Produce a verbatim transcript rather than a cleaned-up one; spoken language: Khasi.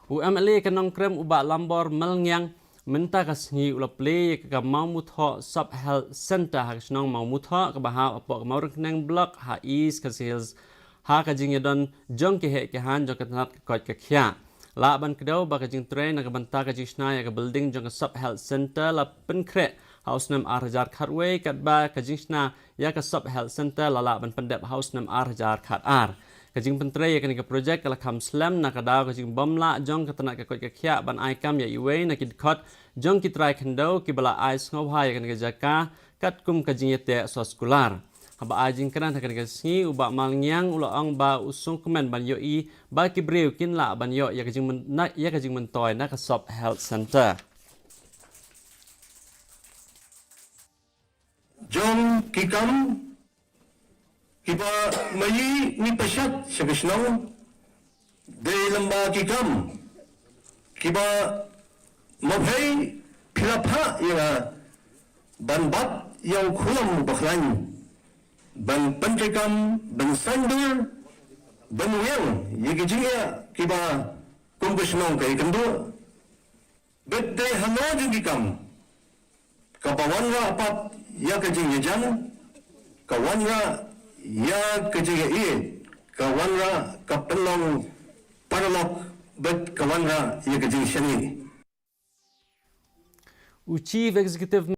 U M L A ka Nongkrem u Bah Lambor Malngiang mynta ka sngi u la plie ïa ka Mawmuthoh Sub Health Centre ha ka shnong Mawmuthoh kaba hap hapoh ka Mawryngkneng Block ha East Khasi Hills ha ka jingïadon jong ki heh ki haiñ jong ka tnat ka koit ka khiah. Lah ban kdew ba ka jingtrei na ka bynta ka jingshna ïa ka building jong ka Sub Health Centre la pynkhreh ha u snem ar hajar khatwei katba ka jingshna ïa ka Sub Health Centre la lah ban pyndep ha u snem ar hajar khatar. Ka jingpyntrei ïa kane ka projek ka la kham slem na ka daw ka jingbym lah jong ka tnat ka koit ka khiah ban ai kam ïa iwei na ki dkhot jong ki trai khyndew kiba la ai sngewbha ïa kane ka jaka katkum ka jingïateh soskular. Haba ai jingkren ha kane ka sngi u Bah Malngiang u la ong ba u sngewkmen ban ïohi ba ki briew kin lah ban ïoh ïa ka jingmyn-, na, ïa ka jingmyntoi na ka Sub Health Centre. Jong ki kam kiba ma-ïohi ni pashat sha ka shnong dei lem bad ki kam kiba ma-phei phi la phah ïa nga ban bat ïa u khulom u bakhlaiñ ban pyntreikam ban saiñdur ban wiang ïa ki jingeh kiba kum ka shnong ka ïakynduh. Bad dei halor jong ki kam kaba wanrah pat ïa ka jingïajan, ka wanrah ïa ka jingïaieit, ka wanrah ka pynlong paralok bad ka wanrah ïa ka jingshaniah. U Chief Executive